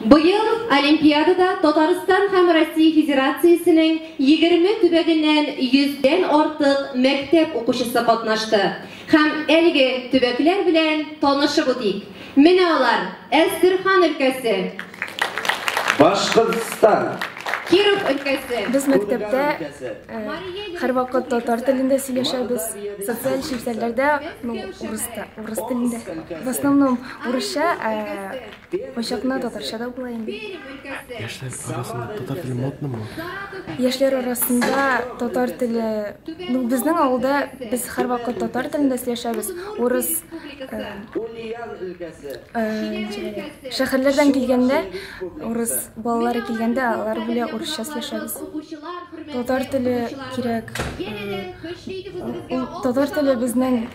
Быел олимпиадада Татарстан һәм Россия Федерациясенең 20 төбәгеннән 100дән артык мәктәп укучысы катнашты. Һәм әлеге төбәкләр белән танышып үтик. Менә алар: Әстерхан өлкәсе, Башкортстан. Киров өлкәсе, Без мәктәптә һәрвакыт татар телендә сөйләшәбез. Социаль челтәрләрдә, ну, урыста, урыс телендә. В основном урысча, ә кайчакны татарча да була инде. Пермь өлкәсе, Яшьләр арасында татар теле моднымы? Яшьләр арасында татар теле, ну, безнең авылда без һәрвакыт татар телендә сөйләшәбез. Урыс Ульян өлкәсе. ничек әле, шәһәрләрдән килгәндә, урыс балалары килгәндә, алар белән урысча сөйләшәбез. Татар теле кирәк. Ул татар теле безнең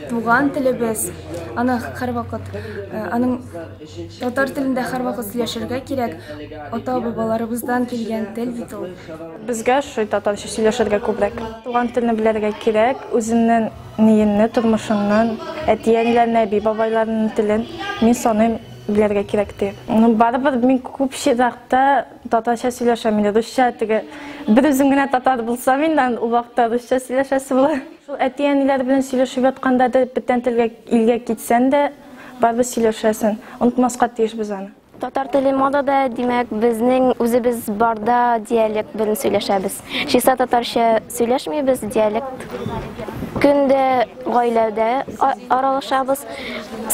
туган телебез. Аны һәрвакыт, аның татар телендә һәрвакыт сөйләшергә кирәк. Ата-бабаларыбыздан килгән тел бит ул. Безгә шул татарча сөйләшергә күбрәк. Туган телне белергә кирәк, үзеңнең ниеңне, тормышыңның, әти-әниләрнең, әби-бабайларының телен мин саныйм белергә кирәк дип. Ну, барыбер мин күп чиракта татарча сөйләшәм инде, русча теге бер үзем генә татар булсам инде, ул вакытта русча сөйләшәсе була. Шул әти-әниләр белән сөйләшеп ятканда да бүтән телгә илгә китсәң дә, барыбер сөйләшәсең. Онытмаска тиешбез аны. Татар теле модада, димәк, безнең үзебез барда диалект белән сөйләшәбез. Чиста татарча сөйләшмибез, диалект. Көндә гаиләдә аралашабыз,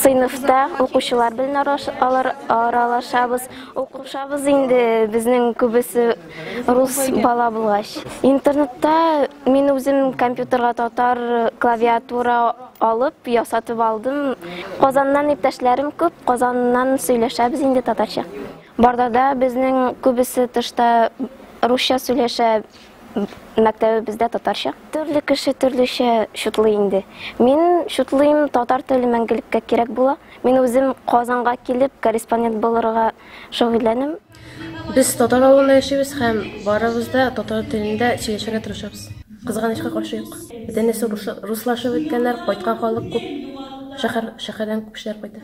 сыйныфта укучылар белән аралашабыз. Укушабыз инде, безнең күбесе рус бала булгач. Интернетта мин үзем компьютерга татар клавиатура алып, ясатып алдым. Казаннан иптәшләрем күп, Казаннан сөйләшәбез инде татарча. Бардада безнең күбесе тышта русча сөйләшә, мәктәбебездә татарча. Төрле кеше төрлечә шутлый инде. Мин шутлыйм, татар теле мәңгелеккә кирәк була. Мин үзем Казанга килеп корреспондент булырга шөгыльләнәм. Без татар авылында яшибез һәм барыбыз да татар телендә сөйләшергә тырышабыз. Кызганычка каршы юк. Бөтен нәрсә руслашып беткәннәр, кайткан халык күп, шәһәрдән күп кешеләр кайта.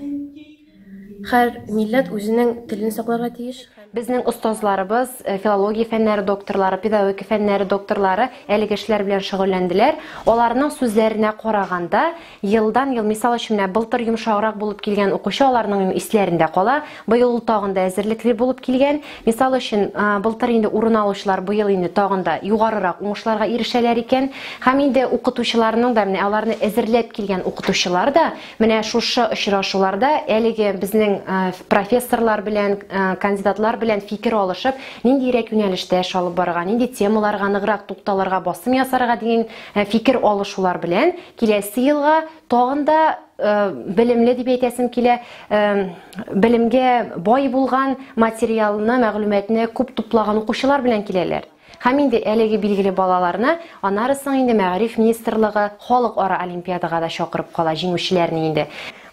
Һәр милләт үзенең телен сакларга тиеш. Безнең остазларыбыз, филология фәннәре докторлары, педагогика фәннәре докторлары әлеге эшләр белән шөгыльләнделәр. Аларның сүзләренә караганда, елдан-ел, мисал өчен, менә былтыр йомшаграк булып килгән укучы аларның исләрендә кала. Быел ул тагын да әзерлекле булып килгән. Мисал өчен, былтыр инде урын алучылар быел инде тагын да югарырак уңышларга ирешәләр икән. Һәм инде укытучыларның да, менә аларны әзерләп килгән укытучылар да, менә шушы очрашуларда әлеге безнең профессорлар белән, кандидатлар белән фикер алышып, ниндирәк юнәлештә эш алып барырга, нинди темаларга ныграк тукталырга, басым ясарга дигән фикер алышулар белән киләсе елга тагын да белемле дип әйтәсем килә, белемгә бай булган материалны, мәгълүматны күп туплаган укучылар белән киләләр. Һәм инде әлеге билгеле балаларны аннары соң инде Мәгариф министрлыгы халыкара олимпиадага да чакырып кала җиңүчеләрне инде.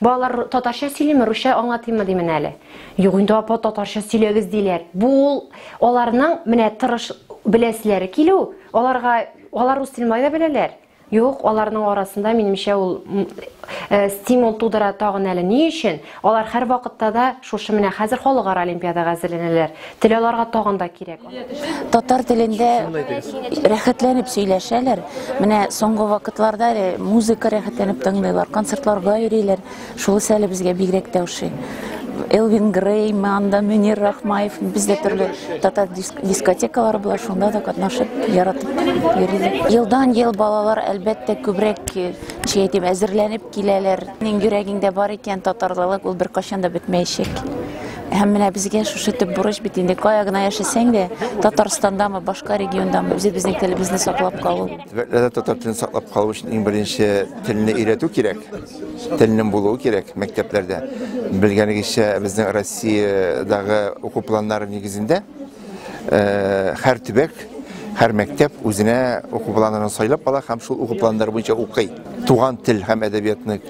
Балалар татарча сөйлиме, русча аңлатыйммы димен әле. Юк инде, апа, татарча сөйләгез диләр. Бу ул аларның менә тырыш беләселәре килү, аларга алар рус телен да беләләр. Юк, аларның арасында минемчә ул стимул тудыра тагын әле. Ни өчен? Алар һәр вакытта да шушы менә хәзер халыкара олимпиадага әзерләнәләр. Тел аларга тагын да кирәк. Татар телендә рәхәтләнеп сөйләшәләр. Менә соңгы вакытларда әле музыка рәхәтләнеп тыңлыйлар, концертларга йөриләр. Шунысы әле безгә бигрәк тә ошый. Элвин Грей, анда Мөнир Рахмаев, бездә төрле татар дискотекалары була, шунда да катнашып, яратып йөриләр. Елдан-ел балалар әлбәттә күбрәк, ничек әйтим, әзерләнеп киләләр. Синең йөрәгеңдә бар икән татарлылык, ул беркайчан да бетмәячәк. Һәм менә безгә шушы төп бурыч бит инде, кая гына яшәсәң дә, Татарстандамы, башка региондамы, үзебезнең телебезне саклап калу. Төбәкләрдә татар телен саклап калу өчен иң беренче телне өйрәтү кирәк. Телнең булуы кирәк мәктәпләрдә. Белгәнегезчә, безнең Россиядәге уку планнары нигезендә һәр төбәк, һәр мәктәп үзенә уку планын сайлап ала һәм шул уку планнары буенча укый. туган тел һәм әдәбиятны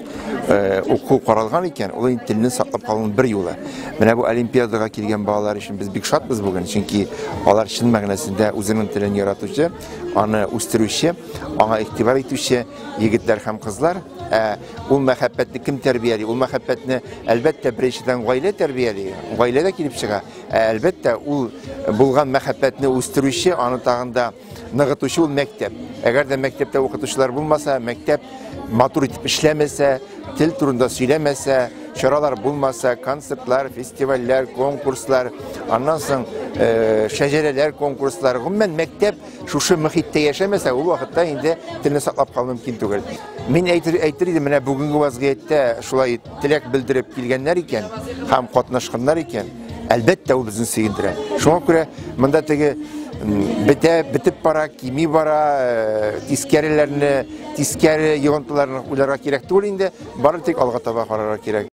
уку каралган икән, ул инде телне саклап калуның бер юлы. Менә бу олимпиадага килгән балалар өчен без бик шатбыз бүген, чөнки алар чын мәгънәсендә үзенең телен яратучы, аны үстерүче, аңа игътибар итүче егетләр һәм кызлар. Ә ул мәхәббәтне кем тәрбияли? Ул мәхәббәтне, әлбәттә, беренчедән гаилә тәрбияли, гаиләдә килеп чыга. Ә әлбәттә, ул булган мәхәббәтне үстерүче, аны тагын да ныгытучы ул мәктәп. Әгәр дә мәктәптә укытучылар булмаса, мәктәп матур итеп эшләмәсә, тел турында сөйләмәсә, чаралар булмаса, концертлар, фестивальләр, конкурслар, аннан соң шәҗәрәләр конкурслар, гомумән мәктәп шушы мөхиттә яшәмәсә, ул вакытта инде телне саклап калу мөмкин түгел. Мин әйтер, әйтер идем, менә бүгенге вазгыятьтә шулай теләк белдереп килгәннәр икән һәм катнашканнар икән, әлбәттә, ул безне сөендерә. Шуңа күрә монда теге бетә, бетеп бара, кими бара, тискәреләрне, тискәре йогынтыларны уйларга кирәк түгел инде, бары тик алга таба карарга кирәк.